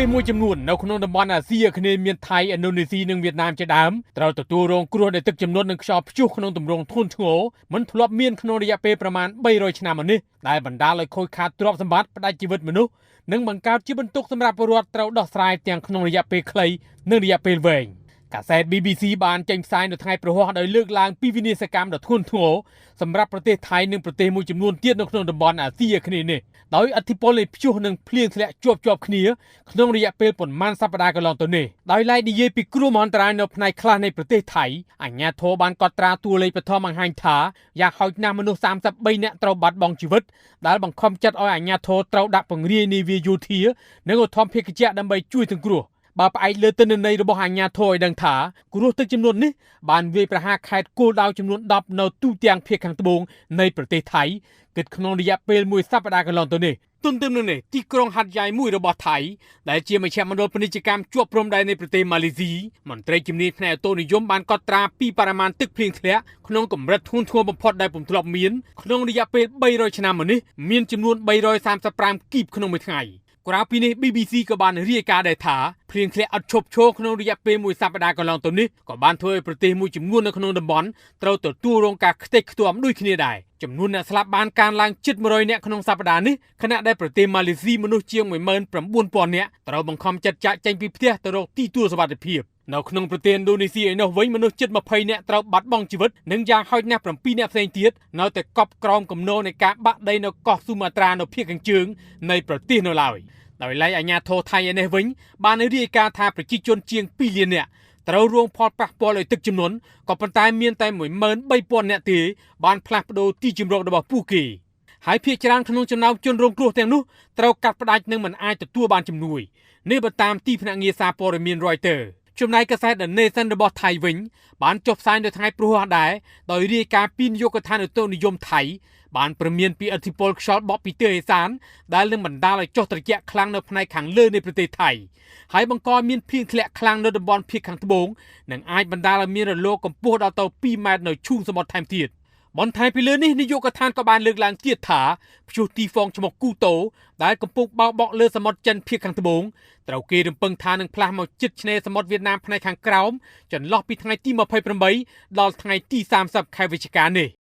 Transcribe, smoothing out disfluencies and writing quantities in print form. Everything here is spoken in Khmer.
ទេសមួយចំនួននៅក្នុងតំបន់អាស៊ីអាគ្នេយ៍មានថៃឥណ្ឌូនេស៊ីនិងវៀតណាមជាដើមត្រូវទទួលរងគ្រោះដោយទឹកជំនន់និងខ្យល់ព្យុះក្នុងទម្រង់ធ្ងន់ធ្ងរមិនធ្លាប់មានក្នុងរយៈពេលប្រមាណ300ឆ្នាំមកនេះដែលបណ្ដាលឲ្យខូចខាតទ្រព្យសម្បត្តិផ្ដាច់ជីវិតមនុស្សនិងបង្កើតជាបន្ទុកសម្រាប់ពលរដ្ឋត្រូវដោះស្រាយទាំងក្នុងរយៈពេលខ្លីនិងរយៈពេលវែងកាសែត BBC បានចេញផ្សាយនៅថ្ងៃព្រហស្បតិ៍ដោយលើកឡើងពីវិនាសកម្មដ៏ធ្ងន់ធ្ងរសម្រាប់ប្រទេសថៃនិងប្រទេសមួយចំនួនទៀតនៅក្នុងតំបន់អាស៊ីអាគ្នេយ៍នេះដោយឥទ្ធិពលនៃព្យុះនិងភ្លៀងធ្លាក់ជាប់ៗគ្នាក្នុងរយៈពេលប៉ុន្មានសប្តាហ៍កន្លងទៅនេះដោយឡែកនិយាយពីគ្រោះមហន្តរាយនៅផ្នែកខ្លះនៃប្រទេសថៃអាជ្ញាធរបានកត់ត្រាតួលេខបឋមបង្ហាញថាយ៉ាងហោចណាស់មនុស្ស33នាក់ត្រូវបាត់បង់ជីវិតដែលបង្ខំចិត្តឲ្យអាជ្ញាធរត្រូវដាក់ពង្រាយនាវាយោធានិងឧទ្ធម្ភាគចក្រដើម្បីជួយសង្គ្រោះបើផ្អែកលើទិន្នន័យរបស់អាជ្ញាធរឲ្យដឹងថាគ្រោះទឹកចំនួននេះបានវាយប្រហារខេត្តគោលដៅចំនួន10នៅទូទាំងភាគខាងត្បូងនៃប្រទេសថៃគិតក្នុងរយៈពេលមួយសប្តាហ៍កន្លងទៅនេះទន្ទឹមនឹងនេះទីក្រុងហាត់យ៉ៃមួយរបស់ថៃដែលជាមជ្ឈមណ្ឌលពាណិជ្ជកម្មជាប់ព្រំដែននៃប្រទេសម៉ាឡេស៊ីមន្ត្រីជំនាញផ្នែកអូតូនិយមបានកត់ត្រាពីបរិមាណទឹកភ្លៀងធ្លាក់ក្នុងកម្រិតធ្ងន់ធ្ងរបំផុតដែលពុំធ្លាប់មានក្នុងរយៈពេល300ឆ្នាំមកនេះមានចំនួន335គីបក្នុងមួយថ្ងៃក្រៅពីនេះ BBC ក៏បានរាយការណ៍ដែរថាភ្លៀងធ្លាក់ឥតឈប់ឈរក្នុងរយៈពេលមួយសប្តាហ៍កន្លងទៅនេះក៏បានធ្វើឲ្យប្រទេសមួយចំនួននៅក្នុងតំបន់ត្រូវទទួលរងការខ្ទេចខ្ទាំដូចគ្នាដែរចំនួនអ្នកស្លាប់បានកើនឡើងជិត100នាក់ក្នុងសប្តាហ៍នេះខណៈដែលប្រទេសម៉ាឡេស៊ីមនុស្សជាង19000នាក់ត្រូវបង្ខំចិត្តចាកចេញពីផ្ទះទៅរកទីទួលសុវត្ថិភាពនៅក្នុងប្រទេសឥណ្ឌូនេស៊ីឯណោះវិញមនុស្សជិត20នាក់ត្រូវបាត់បង់ជីវិតនិងយ៉ាងហោចណាស់7នាក់ផ្សេងទៀតនៅតែកប់ក្រោមគំនរនៃការបាក់ដីនៅកោះស៊ូមាត្រានៅភាគខាងជើងនៃប្រទេសនៅឡើយដោយឡែកអាជ្ញាធរថៃឯនេះវិញបានរាយការណ៍ថាប្រជាជនជាង2លាននាក់ត្រូវរងផលប៉ះពាល់ដោយទឹកជំនន់ក៏ប៉ុន្តែមានតែ13000នាក់ទេបានផ្លាស់ប្ដូរទីជម្រករបស់ពួកគេហើយភាគច្រើនក្នុងចំណោមជនរងគ្រោះទាំងនោះត្រូវកាត់ផ្តាច់និងមិនអាចទទួលបានជំនួយនេះបើតាមទីភ្នាក់ងារសារព័ត៌មាន Reuters ចំណែកកាសែត The Nation របស់ថៃវិញបានចុះផ្សាយនៅថ្ងៃព្រហស្បតិ៍ដែរដោយរាយការណ៍ពីនាយកដ្ឋានឧតុនិយមថៃបានព្រមានពីឥទ្ធិពលខ្យល់បក់ពីទិសឦសានដែលនឹងបណ្ដាលឲ្យចុះត្រជាក់ខ្លាំងនៅផ្នែកខាងលើនៃប្រទេសថៃហើយបង្កឲ្យមានភ្លៀងធ្លាក់ខ្លាំងនៅតំបន់ភាគខាងត្បូងនិងអាចបណ្ដាលឲ្យមានរលកកម្ពស់ដល់ទៅ2ម៉ែត្រនៅឈូងសមុទ្រថែមទៀតបន្ថែមពីលើនេះនាយកដ្ឋានក៏បានលើកឡើងទៀតថាព្យុះទីហ្វងឈ្មោះគូតូដែលកំពុងបោកបក់លើសមុទ្រចិនភាគខាងត្បូងត្រូវគេរំពឹងថានឹងផ្លាស់មកជិតឆ្នេរសមុទ្រវៀតណាមផ្នែកខាងក្រោមចន្លោះពីថ្ងៃទី28ដល់ថ្ងៃទី30ខែវិច្ឆិកានេះ។